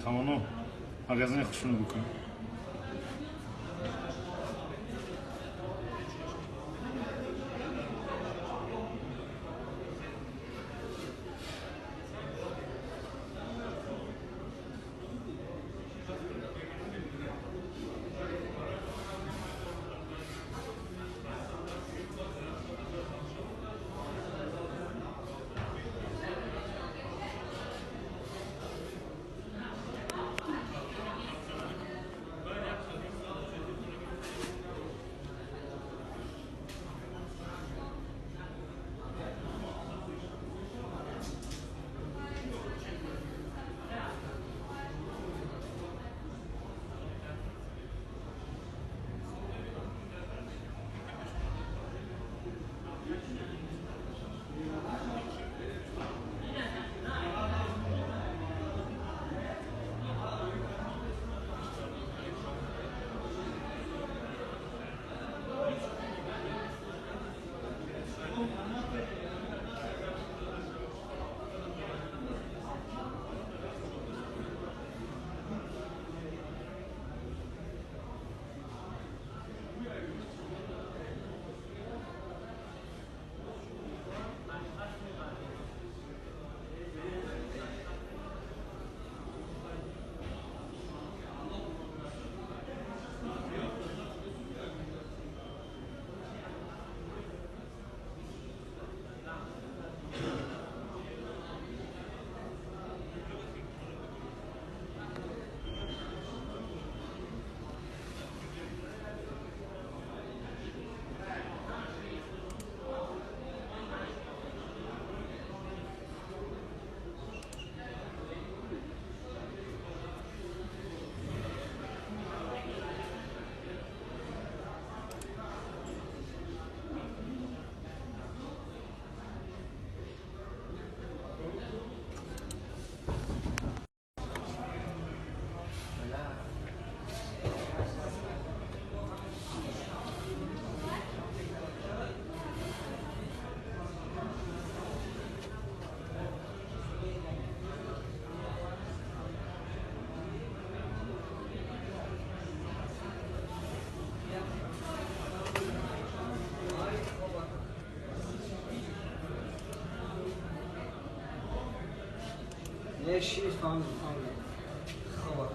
Тамоно, магазини хушро бикун.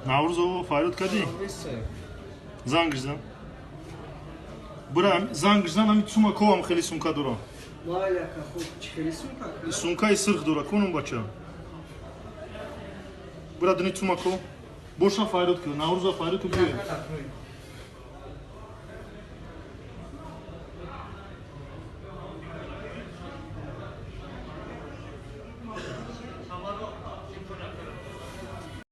Наврӯзово фарёд кардӣ? Занг зан. Бура занг зан, ами цума ковам хеле сумка дора. Сумкаи сирх дора, кунум бача. Бура дини цума ко. Боша фарёд кар, Наврӯза фарёд ку биё.